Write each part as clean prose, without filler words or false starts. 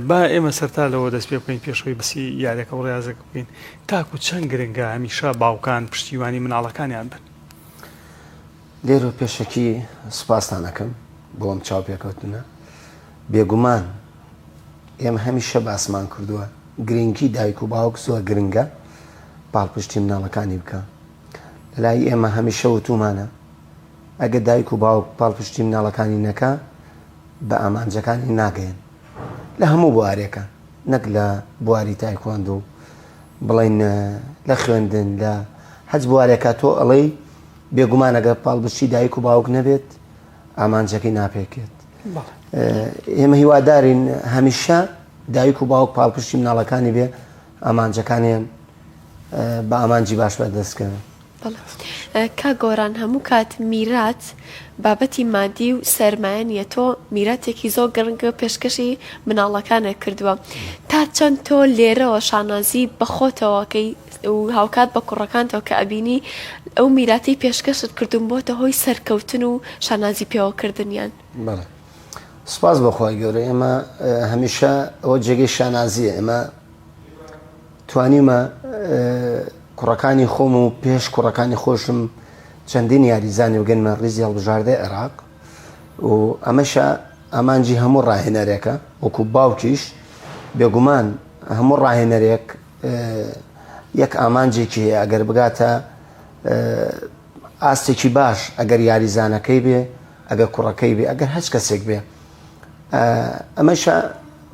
با ئێمە سەرتا لەوە دەست پێ بکەین پێشەوەی بەسی یاریەکە و ڕاضەکە بکەین تاکو چەند گرنگە هەمیشە باوکان پشتیوانی مناڵەکانیان بن. لێرەوە پێشەکی سوپاستان ئەکەم بۆ ئەم چاوپێکەوتنە. بێگومان ئێمە هەمیشە باسمان کردووە گرنگی دایک و باوک زۆر گرنگە پاڵپشتی مناڵەکانی بکە. لەلای ئێمە هەمیشە وتومانە ئەگە دایک و باوک پاڵپشتی مناڵەکانی نەکا بە ئامانجەکانی ناگەیەن لە هەموو بوارێکە نەک لە بواری تایکواندۆ بڵین لە خوێندن لە هەچ بوارێکە تۆ ئەڵێی بێگومان ئەگەر پاڵپشتی دایک و باوک نەبێت ئامانجەکەی ناپێکێت. ئێمە هیوادارین هەمیشە دایک و باوک پاڵپشتی مناڵەکانی بێ ئامانجەکانیان بە ئامانجی باش بەدەستکەن. کاک گۆران هەموو کات میرات بابەتی مادی و سەرمایە نیە تۆ میراتێکی زۆر گرنگە پێشکەشی مناڵەکانت کردووە تا چەند تۆ لێرەوە شانازی بەخۆتەوەکەی و هاوکات بە کوڕەکانتەوە کە ئەبینی ئەو میراتەی پێشکەشت کردوون بۆتە هۆی سەرکەوتن و شانازی پێوەکردنیان. بەڵێ سوپاس بۆ خوای گەورە ئێمە هەمیشە ئەوە جێگەی شانازیە ئێمە توانیمە کوڕەکانی خۆم و پێش کوڕەکانی خۆشم چەندین یاریزانی بگەنمە ڕیزی هەڵبژاردەی عێراق و ئەمەشە ئامانجی هەموو ڕاهێنەرێکە وەکو باوکیش بێگومان هەموو ڕاهێنەرێک یەک ئامانجێکی هەیە ئەگەر بگاتە ئاستێکی باش ئەگەر یاریزانەکەی بێ ئەگەر کوڕەکەی بێ ئەگەر هەچ کەسێک بێ ئەمەشە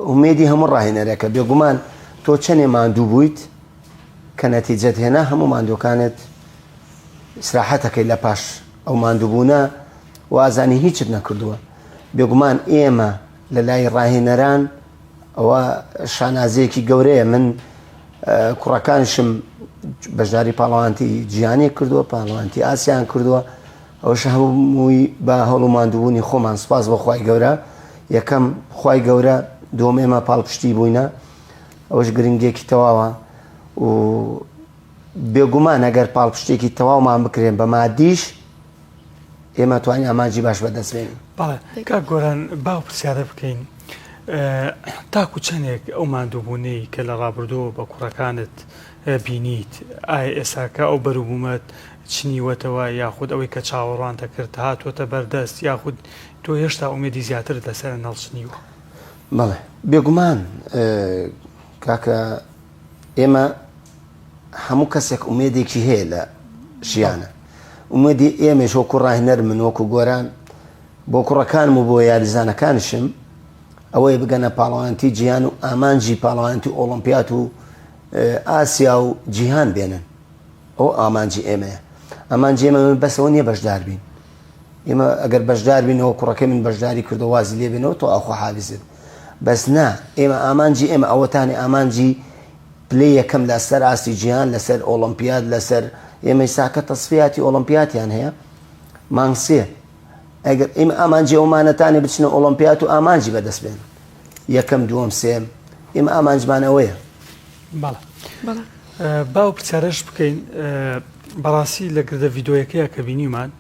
ئومێدی هەموو ڕاهێنەرەکە بێگومان تۆ چەنێ ماندوو بوویت کە نەتیجەت هێنا هەموو ماندوەکانت ئیسراحەتەکەی لە پاش ئەو ماندووبوونە وازانی هیچت نەکردووە بێگومان ئێمە لە لای ڕاهێنەران ئەوە شانازیەکی گەورەیە من کوڕەکانشم بەشداری پاڵەوانتی جیهانی کردووە پاڵەوانتی ئاسیان کردووە ئەوش هەمووی بە هەوڵ و ماندووبوونی خۆمان سپاس بۆ خوای گەورە یەکەم خوای گەورە دووەم ئێمە پاڵپشتی بووینە ئەوش گرنگێکی تەواوە و بێگومان ئەگەر پاڵپشتێکی تەواومان بکرێن بە مادیش ئێمە توانین ئامانجی باش بەدەست بێنین. بەڵێ کاک گۆران با ئەو پرسیارە بکەین تاکو چەندێک ئەو ماندووبوونەی کە لە ڕابردووە بە کوڕەکانت بینیت ئایا ئێساکە ئەو بەروبوومەت چنیوەتەوە یاخود ئەوەی کە چاوەڕوان دەکرد هاتووەتە بەردەست یاخود تۆ هێشتا ئومێدی زیاترت لەسەر نەڵچنیوە؟ بەڵێ بێگومان کاکە ئێمە هەموو کەسێک ئومێدێکی هەیە لە ژیانە ئومێدی ئێمەش وەکو ڕاهێنەر من وەکو گۆران بۆ کوڕەکانم و بۆ یاریزانەکانشم ئەوەیە بگەنە پاڵەوانتی جیهان و ئامانجی پاڵەوانتی ئۆڵۆمپیات و ئاسیا و جیهان بێنن ئەو ئامانجی ئێمەیە ئامانجی ئێمە من بەسەوە نییە بەشدار بین ئێمە ئەگەر بەشدار بینەوە کوڕەکەی من بەشداری کردو وازی لێ بێنەوە تۆ ئاخۆ حاویزت بەس نا ئێمە ئامانجی ئێمە ئەوەتانی ئامانجی پلەی یەکەم لە سەر ئاستی جیهان لەسەر ئۆڵۆمپیاد لەسەر ئێمەی ساکە تەسفیاتی ئۆڵۆمپیاتیان هەیە مانگ سێ ئەگەر ئێمە ئامانجی ئەومانەتانی بچنە ئۆڵۆمپیات و ئامانجی بەدەست بێن یەکەم دووەم سێم ئێمە ئامانجمان ئەوەیە. بەڵێ با ئەو پرسیارەش بکەین بەڕاستی لە گردە ڤیدۆیەکەیە کە بینیمان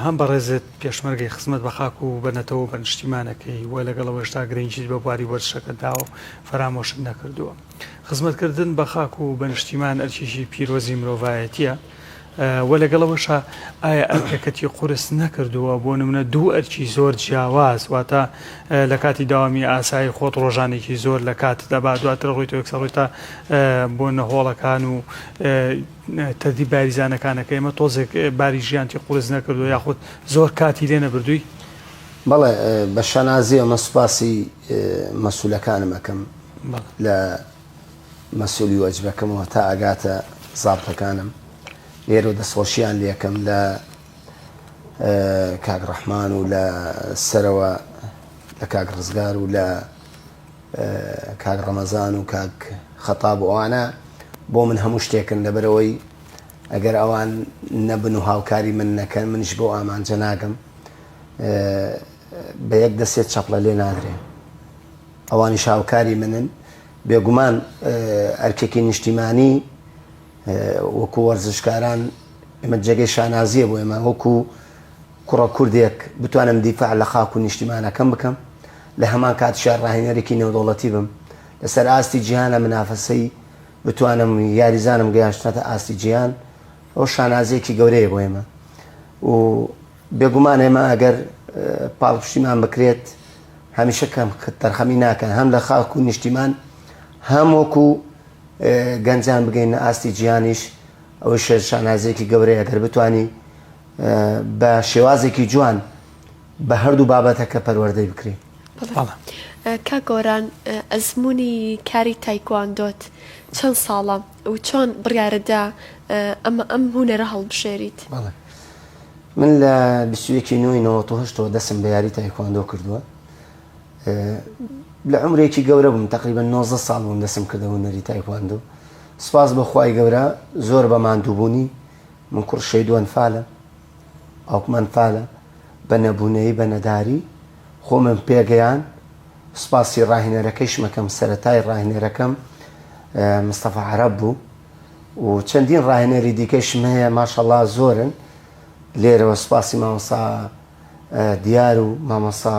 هەم بەڕێزت پێشمەرگەی خزمەت بە خاک و بە نەتەوە و بە نیشتیمانەکەی و لەگەڵ ئەوەشدا گرنگیت بە بواری وەرزشەکە داوە و فەرامۆشت نەکردووە. خزمەتکردن بە خاک و بە نیشتیمان ئەرکێکی پیرۆزی مرۆڤایەتییە و لەگەڵ ئەوەشا ئایا ئەرکەکەتی قورس نەکردووە بۆ نمونە دوو ئەرکی زۆر جیاواز واتە لە کاتی داوامی ئاسایی خۆت ڕۆژانێکی زۆر لە کات دەبا دواتر ڕۆیتەوە یەکسەر ڕۆیتە بۆ نەهۆڵەکان و تەردی باریزانەکانەکە ئێمە تۆزێک باری ژیانتی قورس نەکردووە یاخود زۆر کاتی لێ نەبردووی؟ بەڵێ بە شانازیەوە من سوپاسی مەسولەکانم ئەکەم لە مەسولی وەجبەکەمەوە تا ئەگاتە زابتەکانم لێرەوە دەستخۆشیان لێکەم لە کاک ڕەحمان و لە سەرەوە لە کاک ڕزگار و لە کاک ڕەمەزان و کاک خەتاب و ئەوانە بۆ من هەموو شتێکن لەبەرئەوەی ئەگەر ئەوان نەبن و هاوکاری من نەکەن منیش بەو ئامانجە ناگەم بە یەک دەسێت چەپڵە لێ نادرێ ئەوانیش هاوکاری منن بێگومان ئەرکێکی نیشتیمانی وەکو وەرزشکاران ئێمە جێگەی شانازیە بۆ ئێمە وەکو کوڕە کوردێک بتوانم دیفاع لە خاک و نیشتیمانەکەم بکەم. لە هەمان کاتیشا ڕاهێنەرێکی نێودەوڵەتی بم لەسەر ئاستی جیهانە منافەسەی بتوانم یاریزانم گەیاشتنەتە ئاستی جیهان ئەو شانازیەکی گەورەیە بۆ ئێمە و بێگومان ئێمە ئەگەر پاڵپشتیمان بکرێت هەمیشە کەم تەرخەمی ناکەن هەم لە خاک و نیشتیمان هەم وەکو گەنجان بگەینە ئاستی جیهانیش ئەوەی شانازیەکی گەورەیە گەر بتانی بە شێوازێکی جوان بە هەردوو بابەتەکە پەروەردەی بکرێ. بەڵێ کاک گۆران ئەزموونی کاری تایکواندۆت چەند ساڵە و چۆن بڕیارت دا ئەمە ئەم هونەرە هەڵبژێریت؟ بەڵێ من لە 21 نۆی 98 ەوە دەستم بە یاری تایکواندۆ کردووە لە عمرێکی گەورە بووم تقریبا 19 ساڵ بووم دەستم کردە هونەری تایکواندۆ سپاس بۆ خوای گەورە زۆر بە ماندووبوونی من کوڕ شەید و ئەنفالم باوکم ئەنفالە بە نەبوونەیی بە نەداری خۆمم پێگەیان سوپاسی ڕاهێنەرەکەیشم ئەکەم سەرەتای ڕاهێنەرەکەم مستەفا عەرەب بوو و چەندین ڕاهێنەری دیکەشم هەیە ماشەڵا زۆرن لێرەوە سوپاسی مامۆسا دیار و مامۆسا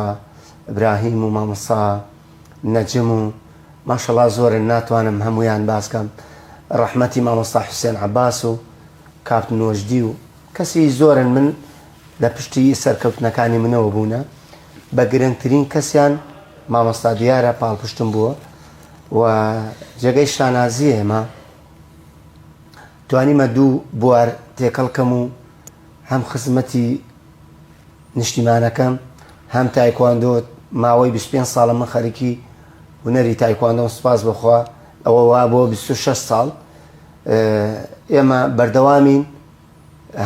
ئیبراهیم و مامۆسا نەجم و ماشەڵا زۆرن ناتوانم هەمویان باسکەم ڕەحمەتی مامۆستا حوسێن عەباس و کاپتن وەجدی و کەسی زۆرن من لە پشتی سەرکەوتنەکانی منەوە بوونە بە گرنگترین کەسیان مامۆستا دیارە پاڵپشتم بووە و جێگەی شانازی ئێمە توانیمە دوو بوار تێکەڵ کەم و هەم خزمەتی نیشتیمانەکەم هەم تایکواندۆ ماوەی 25 ساڵە من خەریکی هونەری تایکواندۆم سوپاس بەخوا ئەوە وا بۆ 26 ساڵ ئێمە بەردەوامین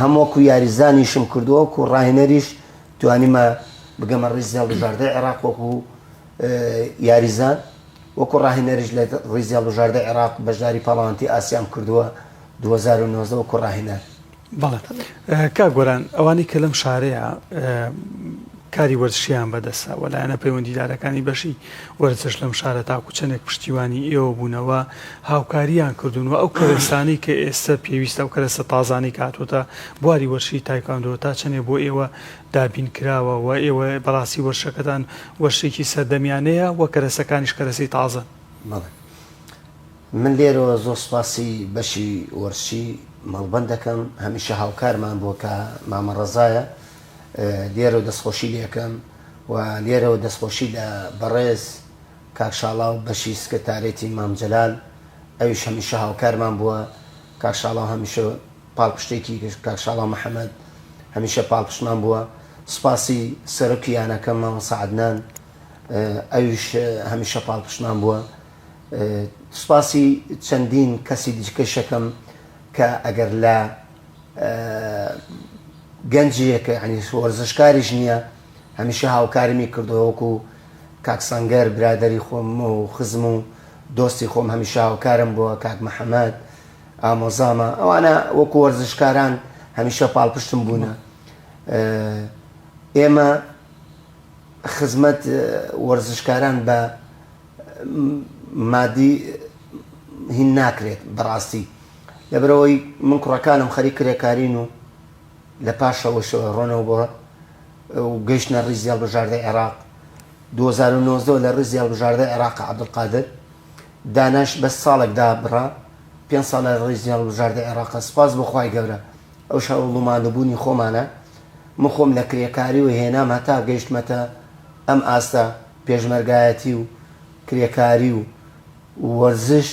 هەم وەکو یاریزانیشم کردووە وەکو ڕاهێنەریش توانیمە بگەمە ڕیزی هەڵبژاردەی عێراق وەکو یاریزان وەکو ڕاهێنەریش لە ڕیزی هەڵبژاردەی عێراق بەشداری پاڵەوانتی ئاسیام کردووە 2019 وەکو ڕاهێنەر. بەڵێ کاک گۆران ئەوانەی کە لەم شارەیە کاری وەرزشیان بەدەستە و لایەنە پەیوەندیدارەکانی بەشی وەرزش لەم شارە تاکو چەندێک پشتیوانی ئێوە بوونەوە هاوکاریان کردوون و ئەو کەرەستانەی کە ئێستا پێویستە ئەو کەرەستە تازانەی کە هاتووەتە بواری وەرزشی تایکواندۆ تا چەندێک بۆ ئێوە دابین کراوە و ئێوە بەڕاستی وەرزشەکەتان وەرزشێکی سەردەمیانەیە و کەرەستەکانیش کەرەستەی تازەن. بەڵێ من لێرەوە زۆر سوپاسی بەشی وەرزشی مەڵبەند دەکەم هەمیشە هاوکارمان بووە کە مامە ڕەزایە لێرەوە دەستخۆشی لێکەم و لێرەوە دەستخۆشی لە بەڕێز کاک شاڵاو بەشی سکرتارێتی مام جەلال ئەویش هەمیشە هاوکارمان بووە کاک شاڵاو هەمیشە پاڵپشتێکی کاک شاڵاو محەمەد هەمیشە پاڵپشتمان بووە سوپاسی سەرۆکی یانەکەم مامۆستا عەدنان ئەویش هەمیشە پاڵپشتمان بووە سوپاسی چەندین کەسی دیکەشەکەم کە ئەگەر لە گەنجێکە ینی وەرزشکاریش نییە هەمیشە هاوکاریمی کردووە وەکو کاک سەنگەر برادەری خۆم و خزم و دۆستی خۆم هەمیشە هاوکارم بووە کاک محەممەد ئامۆزامە ئەوانە وەکو وەرزشکاران هەمیشە پاڵپشتم بوونە ئێمە خزمەت وەرزشکاران بە مادی هین ناکرێت بەڕاستی لەبەرئەوەی من کوڕەکانم خەریک کرێکارین و لە پاشەوەشەوە ڕۆنەوە بۆ و گەیشتنە ڕیزی هەڵبژاردەی عێراق 2019 لە ڕیزی هەڵبژاردەی عێراق عەبدولقادر داناش بەس ساڵێک دابڕا پێنج ساڵ لە ڕیزی هەڵبژاردەی عێراق سپاس بۆ خوای گەورە ئەو هەوڵ و ماندووبوونی خۆمانە من خۆم لە کرێکاری و هێنام هەتا گەیشتمەتە ئەم ئاستە پێشمەرگایەتی و کرێکاری و وەرزش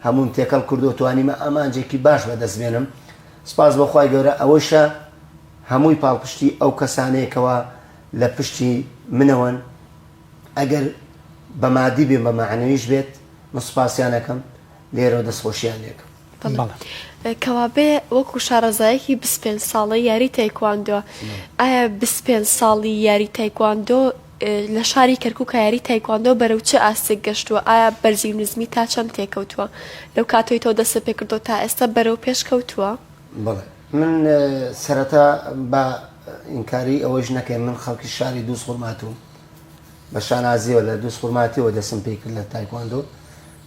هەمووم تێکەڵ کردووە توانیمە ئامانجێکی باش بەدەست بێنم سپاس بۆ خوای گەورە ئەوەیشە هەمووی پاڵپشتی ئەو کەسانەیە کەوا لە پشتی منەوەن ئەگەر بە مادی بێ بە مەعنەویش بێت من سپاسیان ئەکەم لێرەوە دەستخۆشیان لێکەم. بەڵێ کەوابێ وەکو شارەزایەکی 25 ساڵەی یاری تایکواندۆ ئایا 25 ساڵی یاری تایکواندۆ لە شاری کەرکوکا یاری تایکواندۆ بەرەو چ ئاستێک گەشتووە؟ ئایا بەرزی و نزمی تا چەند تێکەوتووە؟ لەو کاتەی تۆ دەستت پێکردووە تا ئێستا بەرەو پێش کەوتووە؟ بەڵێ من سەرەتا با ئینکاری ئەوەیش نەکەین من خەڵکی شاری دووزخورماتووم بە شانازیەوە لە دووزخورماتیەوە دەستم پێی کرد لە تایکواندۆ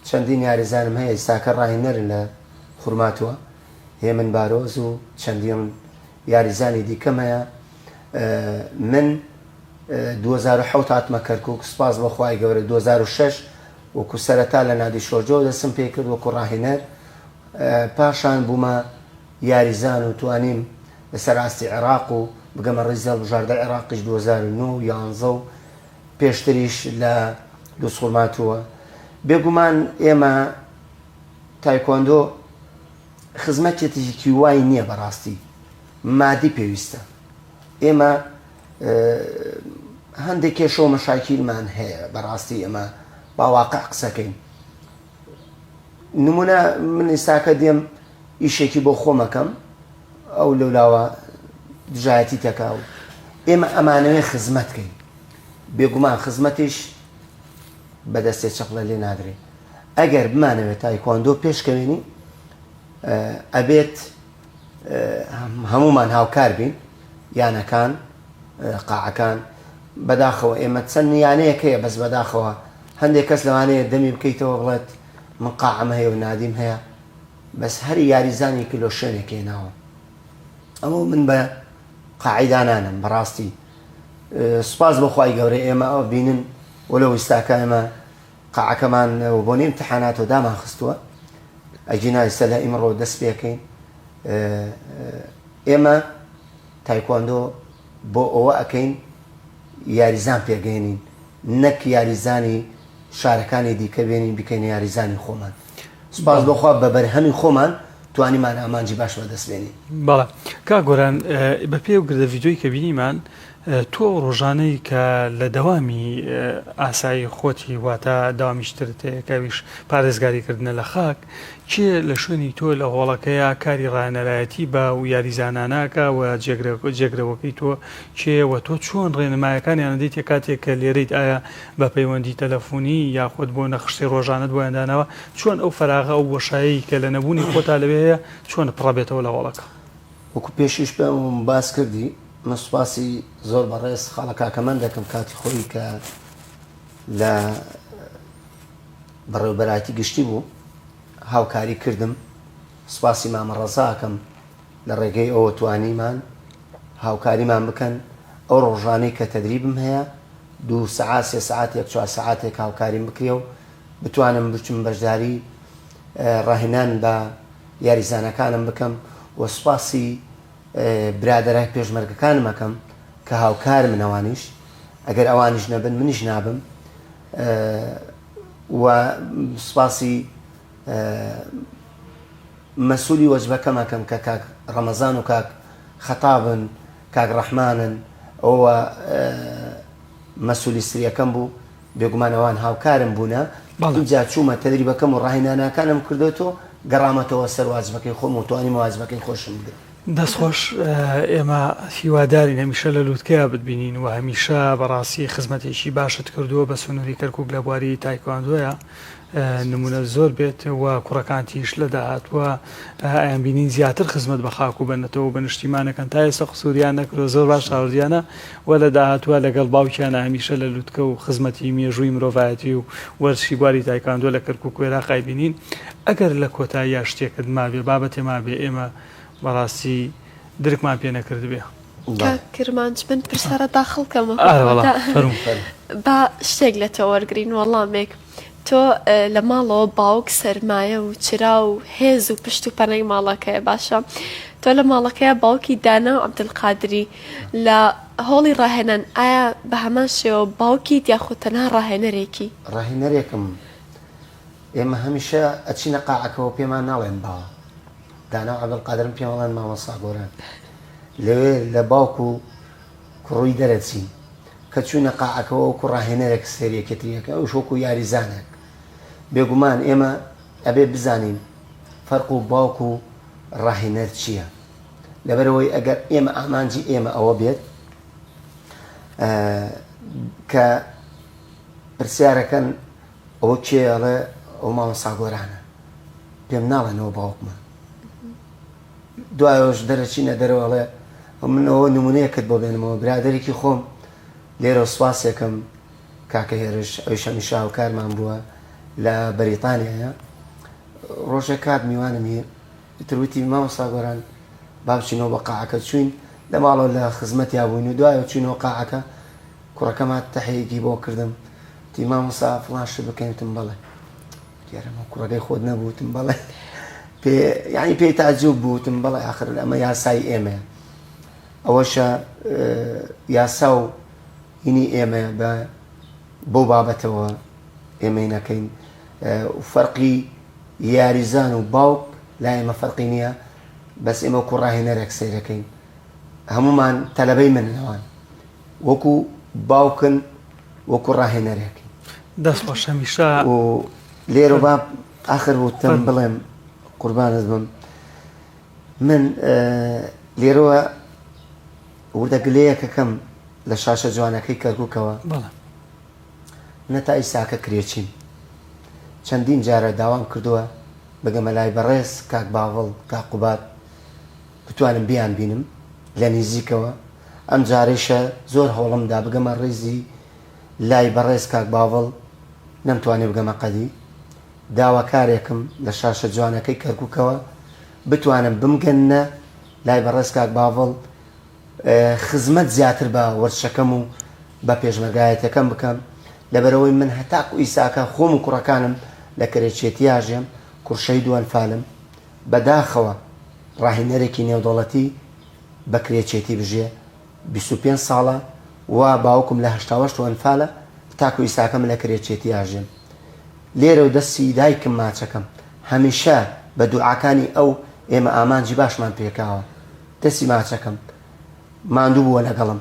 چەندین یاریزانم هەیە ئیستاکە ڕاهێنەرن لە خورماتووە هێمن بارۆز و چەندین یاریزانی دیکەم هەیە من. 2007 هاتمە کەرکوک سوپاس بۆ خوای گەورە 2006 وەکو سەرەتا لە نادی شۆرجەوە دەستم پێکرد وەکو ڕاهێنەر پاشان بوومە یاریزان و توانیم لەسەر ئاستی عێراق و بگەمە ڕیزی هەڵبژاردەی عێراقیش 2009 و 11 و پێشتریش لە دووزخورماتووە. بێگومان ئێمە تایکۆندۆ خزمەتێکی وای نییە بەڕاستی مادی پێویستە ئێمە هەندێک کێشە و مەشاکیلمان هەیە بەڕاستی ئێمە با واقع قسەکەین نمونە من ئێستاکە دێم ئیشێکی بۆ خۆمەکەم ئەو لەولاوە دژایەتی تەکا و ئێمە ئەمانەوێ خزمەت کەین بێگومان خزمەتیش بەدەستێ چەپڵە لێ نادرێ ئەگەر بمانەوێت تایکواندۆ پێشکەوێنی ئەبێت هەمومان هاوکار بین یانەکان قاعەکان بەداخەوە ئێمە چەند یانەیەک هەیە بەس بەداخەوە هەندێک کەس لەوانەیە دەمی بکەیتەوە بڵێت من قاعەم هەیە و نادیم هەیە بەس هەر یاریزانێکی لۆ شوێنێک هێناوە ئەوە من بە قاعی دانانم بەڕاستی سوپاس بۆ خوای گەورە ئێمە ئەوە بینن وەلو ئیستاکە ئێمە قاعەکەمان بۆنی امتحاناتەوە دامان خستووە ئەگینا ئیستا لە ئیمڕۆ دەست پێکەین ئێمە تایکواندۆ بۆ ئەوە ئەکەین یاریزان پێگەێنین نەک یاریزانی شارەکانی دیکە بێنین بکەین یاریزانی خۆمان سپاس بۆخوا بە بەرهەمی خۆمان توانیمان ئامانجی باش بەدەست بێنین. بەڵێ کاک گۆران بە پێی ئەو گردە ڤیدیۆی کە بینیمان تۆ ئەو ڕۆژانەی کە لە دەوامی ئاسایی خۆتی واتە دەوامیش ترت هەیە کە ئەویش پارێزگاری کردنە لە خاک کێ لە شوێنی تۆ لە هۆڵەکەیا کاری ڕاهێنەرایەتی بە و یاریزانانە ئەکا و جێگرەوەکەی تۆ کێیە و تۆ چۆن ڕێنمایەکانیان ئەدەیتێ کاتێک کە لێرەیت ئایا بە پەیوەندی تەلەفونی یاخود بۆ نەخشەی ڕۆژانەت بۆیان داناوە چۆن ئەو فەراغە ئەو بۆشایەی کە لە نەبوونی خۆتا لەوێ هەیە چۆن پڕەبێتەوە لە هۆڵەکە؟ وەکو پێشیش پێم باس کردی من سوپاسی زۆر بەڕێز خاڵە کاکەمەند دەکەم کاتی خۆی کە لە بەڕێوبەرایەتی گشتی بوو هاوکاری کردم سوپاسی مامە ڕەزاکەم لە ڕێگەی ئەوە توانیمان هاوکاریمان بکەن ئەو ڕۆژانەی کە تەدریبم هەیە دوو سەعات سێ سەعاتێک چوار سەعاتێک هاوکاریم بکرێ و بتوانم بچم بەشداری ڕاهێنان بە یاریزانەکانم بکەم و سوپاسی برادەرە پێشمەرگەکانم ئەکەم کە هاوکارمن ئەوانیش ئەگەر ئەوانیش نەبن منیش نابم و سوپاسی مەسولی وەجبەکەم ئەکەم کە کاک ڕەمەزان و کاک خەتابن کاک ڕەحمانن ئەوە مەسولی سریەکەم بوو بێگومان ئەوان هاوکارم بوونە ئینجا چوومە تەدریبەکەم و ڕاهێنانەکانم کردۆتۆ گەڕامەتەوە سەر واجبەکەی خۆم و توانیم واجبەکەی خۆشم بگرم. دەست خۆش ئێمە هیوادارین هەمیشە لە لوتکەیا بتبینین و هەمیشە بەڕاستی خزمەتێکی باشت کردووە بە سنووری کەرکوک لە بواری تایکواندۆیا نمونە زۆر بێت و کوڕەکانتیش لە داهاتووە ئەیانبینین زیاتر خزمەت بە خاک و بە نەتەوە و بە نیشتیمانەکەن تا ئێستا قسوریان نەکردوە زۆر باش هاوردیانە و لە داهاتووە لەگەڵ باوکیانە هەمیشە لە لوتکە و خزمەتی مێژووی مرۆڤایەتی و وەرزشی بواری تایکواندۆ لە کەرکوک و عێراق ئەیبینین ئەگەر لە کۆتاییا شتێکت مابێ بابەتێ مابێ ئێمە بەڕاستی درکمان پێ نەکردبێ. کاک کرمانج من پرسیارە داخڵ کەم با شتێک لە تۆ وەرگین وەڵامێک تۆ لە ماڵەوە باوک سەرمایە و چرا و هێز و پشت و پەنای ماڵەکەیە باشە تۆ لە ماڵەکەیە باوکی دانا و عەبدولقادری لە هۆڵی ڕاهێنان ئایا بە هەمان شێوە باوکیت یاخود تەنها ڕاهێنەرێکی؟ ڕاهێنەرێکم ئێمە هەمیشە ئەچینە قاعەکەوە پێمان ناڵێن باوە دانا و عەبدولقادرم پێم ئەڵێن مامۆستا گۆران لەوێ لە باوک و کوڕووی دەرەچین کە چووینە قاعەکەوە وەکو ڕاهێنەرێک سەیری یەکێتری ئەکەین ئەویش وەکو یاریزانێک بێگومان ئێمە ئەبێ بزانین فەرق و باوک و ڕاهێنەر چییە لەبەرەوەی ئەگەر ئێمە ئامانجی ئێمە ئەوە بێت کە پرسیارەکەن ئەوە کێ ئەڵێ ئەو مامۆستا گۆرانە پێم ناڵێنەوە باوکمە دوایەوەش دەرەچینە دەرەوە ئەڵێ من ئەوە نمونەیەکت بۆ بێنمەوە برادەرێکی خۆم لێرە سوپاسێکم کاکە هێرش ئەویش هەمیشە هاوکارمان بووە لە بەریتانیایە ڕۆژێک کات میوانم هی ئیتر وتی مامۆستا گۆران با بچینەوە بە قاعەکە چوین لە ماڵەوە لە خزمەتیا بووین و دوایەوە چوینەوە قاعەکە. کوڕەکەم هات تەحیەیەکی بۆ کردم وتی مامۆستا فڵان شت بکەین وتم بەڵێ دیارە ئەمە کوڕەکەی خۆت نەبوو وتم بەڵێ پێ یعنی پێی تاجوب بوو وتم بەڵێ ئاخر ئەمە یاسای ئێمەیە ئەوەشە یاسا و هینی ئێمەیە بە بۆ بابەتەوە ئێمەی نەکەین فەرقی یاریزان و باوک لای ئێمە فەرقی نییە بەس ئێمە وەکو ڕاهێنەرێک سەیرەکەین هەمومان تەلەبەی منن ئەوان وەکو باوکن وەکو ڕاهێنەرێکن. دەست خۆش هەمیشە. و لێرە با ئاخر وتم بڵێم قوربانت بم من لێرەوە وردە گلەیەکەکەم لە شاشە جوانەکەی کەرکوکەوە نە تا ئیساکە کرێچیم چەندین جارە داوام کردووە بگەمە لای بەڕێز کاک باڤڵ کاک قوباد بتوانم بیان بینم لە نیزیکەوە ئەم جارەیشە زۆر هەوڵم دا بگەمە ڕیزی لای بەڕێز کاک باڤڵ نەمتوانی بگەمە قەدی داواکارێکم لە شاشە جوانەکەی کەرکوکەوە بتوانم بمگەننە لای بەڕێز کاک باڤڵ خزمەت زیاتر بە وەرزشەکەم و بە پێشمەرگایەتەکەم بکەم لەبەرئەوەی من هەتاکو ئیساکە خۆم و کوڕەکانم لە کەرێچێتیا ژێم کوڕ شەهید و ئەنفالم بەداخەوە ڕاهینەرێکی نێودەوڵەتی بە کرێچێتی بژێ 25 ساڵە و باوکم لە 88 و ئەنفالە تاکو ئیساکە من لە کرێچێتی ئاژێم لێرە و دەستی دایکم ماچەکەم هەمیشە بە دوعاکانی ئەو ئێمە ئامانجی باشمان پێکاوە دەستی ماچەکەم ماندوو بووە لەگەڵم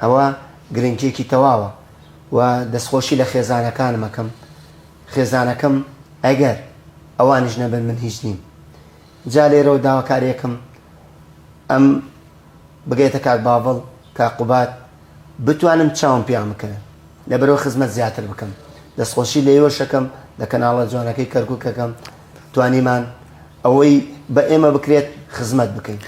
ئەوە گرنگیەکی تەواوە و دەستخۆشی لە خێزانەکانم ئەکەم خێزانەکەم ئەگەر ئەوانیش نەبن من هیچ نیم جا لێرەوە داواکاریەکم ئەم بگەێتە کاک باڤڵ کاک قوباد بتوانم چاوم پیان بکەوێ لەبەرەوە خزمەت زیاتر بکەم دەستخۆشی لە ئێوەشەکەم لە کەناڵە جوانەکەی کەرکوکەکەم توانیمان ئەوەی بە ئێمە بکرێت خزمەت بکەین.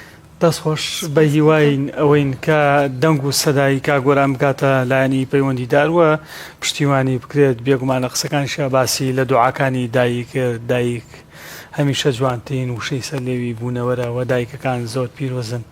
دەست خۆش بەهیواین ئەوەین کە دەنگ و سەدای کاک گۆران بگاتە لایەنی پەیوەندیدار و پشتیوانی بکرێت بێگومان لە قسەکانیشا باسی لە دوعاکانی دایک کرد دایک هەمیشە جوانترین وشەی سەر لێوی بوونەوەرە و دایکەکان زۆر پیرۆزن.